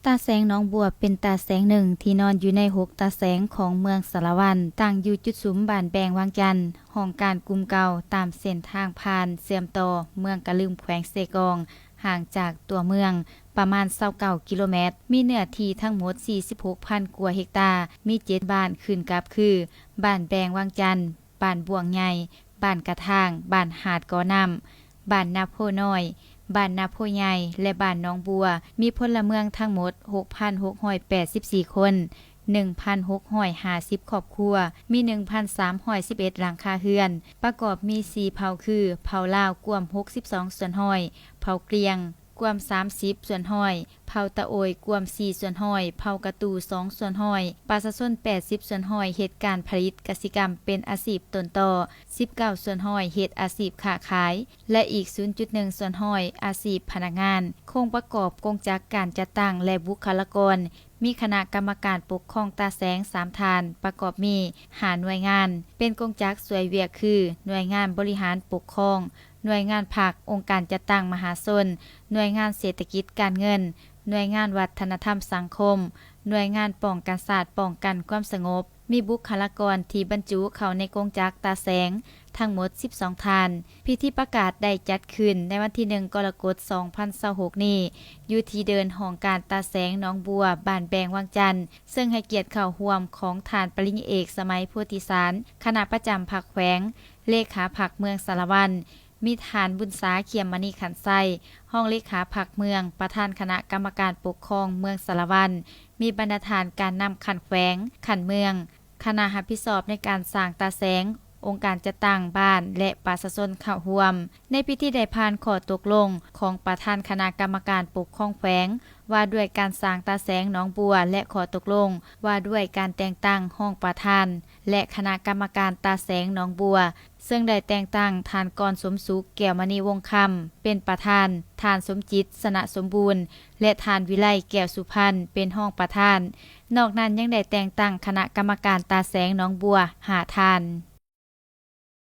ຕາແສງໜອງບົວເປັນຕາແສງໜຶ່ງທີ່ນອນຢູ່ໃນຫົກຕາແສງຂອງເມືອງສາລະວັນ, ຕັ້ງຢູ່ຈຸດສຸມບ້ານແບງວັງຈັນ, ຫ້ອງການກຸ່ມເກົ່າ, ຕາມເສັ້ນທາງຜ່ານເຊື່ອມຕໍ່ເມືອງກະລຶມ ແຂວງເຊກອງ, ຫ່າງຈາກຕົວເມືອງປະມານຊາວເກົ້າກິໂລແມັດ, ມີເນື້ອທີ່ທັງໝົດສີ່ສິບຫົກພັນກວ່າເຮັກຕາ, ມີເຈັດບ້ານຂຶ້ນກັບຄື ບ້ານແບງວັງຈັນ, ບ້ານບວງໃຫຍ່, ບ້ານກະທາງ, ບ້ານຫາດກໍນ້ຳ, ບ້ານນາໂພນ້ອຍ, ບ້ານນາໂພໃຫຍ່ ແລະ ບ້ານໜອງບົວ, ມີພົນລະເມືອງທັງໝົດຫົກພັນຫົກຮ້ອຍແປດສິບສີ່ຄົນ, ໜຶ່ງພັນຫົກຮ້ອຍຫ້າສິບຄອບຄົວ, ມີໜຶ່ງພັນສາມຮ້ອຍສິບເອັດຫຼັງຄາເຮືອນ, ປະກອບມີສີ່ເຜົ່າຄື ເຜົ່າລາວກວມຫົກສິບສອງສ່ວນຮ້ອຍ, ເຜົ່າກຽງ ກວມສາມສິບສ່ວນຮ້ອຍ, ເຜົ່າຕະໂອຍກວມສີ່ສ່ວນຮ້ອຍ, ເຜົ່າກະຕູສອງສ່ວນຮ້ອຍ, ປະຊາຊົນແປດສິບສ່ວນຮ້ອຍເຮັດການຜະລິດກະສິກຳເປັນອາຊີບຕົ້ນຕໍ, ສິບເກົ້າສ່ວນຮ້ອຍເຮັດອາຊີບຄ້າຂາຍ ແລະ ອີກສູນຈຸດໜຶ່ງສ່ວນຮ້ອຍອາຊີບພະນັກງານ. ໂຄງປະກອບກົງຈັກການຈັດຕັ້ງ ແລະ ບຸກຄະລາກອນ ມີຄະນະກຳມະການປົກຄອງຕາແສງສາມທ່ານ, ປະກອບມີຫ້າໜ່ວຍງານ ເປັນກົງຈັກຊ່ວຍວຽກຄື ໜ່ວຍງານບໍລິຫານປົກຄອງ, ໜ່ວຍງານພັກ, ອົງການຈັດຕັ້ງມະຫາຊົນ, ໜ່ວຍງານເສດຖະກິດການເງິນ, ໜ່ວຍງານວັດທະນະທຳສັງຄົມ, ໜ່ວຍງານປ້ອງກັນຊາດປ້ອງກັນຄວາມສະຫງົບ, ມີບຸກຄະລາກອນທີ່ບັນຈຸເຂົ້າໃນກົງຈັກຕາແສງທັງໝົດສິບສອງທ່ານ. ພິທີປະກາດໄດ້ຈັດຂຶ້ນໃນວັນທີໜຶ່ງ ກໍລະກົດ ສອງພັນຊາວຫົກນີ້ ຢູ່ທີ່ເດີ່ນຫ້ອງການຕາແສງໜອງບົວ ບ້ານແບງວັງຈັນ, ເຊິ່ງໃຫ້ກຽດເຂົ້າຮ່ວມຂອງທ່ານປະລິນຍາເອກ ສະໄໝ ໂພທິສານ ຄະນະປະຈຳພັກແຂວງ, ເລຂາພັກເມືອງສາລະວັນ, ມີທ່ານ ບຸນສາ ຂຽມມະນີຂັນໄຊ ຮອງເລຂາພັກເມືອງ, ປະທານຄະນະກຳມະການປົກຄອງເມືອງສາລະວັນ, ມີບັນດາທ່ານການນຳຂັ້ນແຂວງ, ຂັ້ນເມືອງ, ຄະນະຮັບຜິດຊອບໃນການສ້າງຕາແສງ, ອົງການຈັດຕັ້ງບ້ານ ແລະ ປະຊາຊົນເຂົ້າຮ່ວມ. ໃນພິທີໄດ້ຜ່ານຂໍ້ຕົກລົງຂອງປະທານຄະນະກຳມະການປົກຄອງແຂວງ ວ່າດ້ວຍການສ້າງຕາແສງໜອງບົວ ແລະ ຂໍ້ຕົກລົງວ່າດ້ວຍການແຕ່ງຕັ້ງຮອງປະທານ ແລະ ຄະນະກຳມະການຕາແສງໜອງບົວ, ເຊິ່ງໄດ້ແຕ່ງຕັ້ງທ່ານ ກອນສົມສຸກ ແກ້ວມະນີວົງຄຳ ເປັນປະທານ, ທ່ານ ສົມຈິດ ຊະນະສົມບູນ ແລະ ທ່ານ ວິໄລ ແກ້ວສຸພັນ ເປັນຮອງປະທານ. ນອກນັ້ນຍັງໄດ້ແຕ່ງຕັ້ງຄະນະກຳມະການຕາແສງໜອງບົວຫ້າທ່ານ.